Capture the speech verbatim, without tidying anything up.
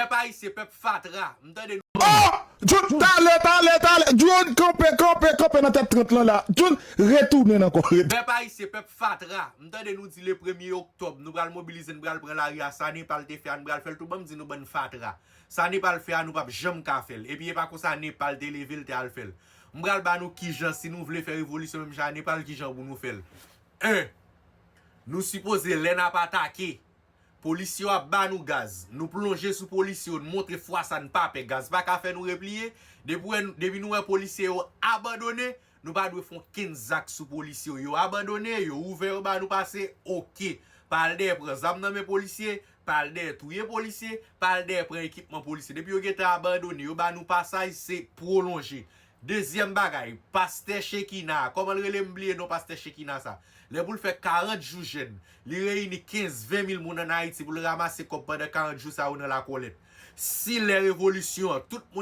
Pèp ayisyen, pèp fatra, m tande nou. Oh! Jun, talè, talè, talè. Jun, kanpe, kanpe, kanpe nan tèt trant lan la. Jun, retounen ankò. Pèp ayisyen, pèp fatra, m tande nou di le premye oktòb, nou pral mobilize, nou pral pran lari a, sa Nepal te fè a, nou pral fè l tou, ban m di nou bann fatra. Sa Nepal fè a, nou p ap janm ka fè l. Epi e pa konsa Nepal te leve l te al fè l. M pral ba nou kijan, si nou vle fè revolisyon menm jan a Nepal, kijan pou nou fè l. En, nou sipoze, lè n ap atake, polisye yo ap ba nou gaz. Nou plonje sou polisye yo, nou montre fwa sa n pa pè. Gaz pa ka fè nou repliye. Depi, depi nou wè polisye yo abandone, nou pa dwe fè okenn zak sou polisye yo. Yo abandone, yo ouvè, yo ba nou pase, oke. Pa al dèyè pran zam nan men polisye, pa al dèyè touye polisye, pa al dèyè pran ekipman polisye. Depi yo gentan abandone, yo ba nou pasaj, se pwolonje. Dezyèm bagay, pastè Shekina, kòman l rele, m bliye non pastè Shekina sa. Lè pou l fè karant jou jèn, li reyini kenz, ven mil moun ann Ayiti pou l ranmase kòb pandan karant jou sa yo nan lakòlèt. Si lè revolisyon an, tout moun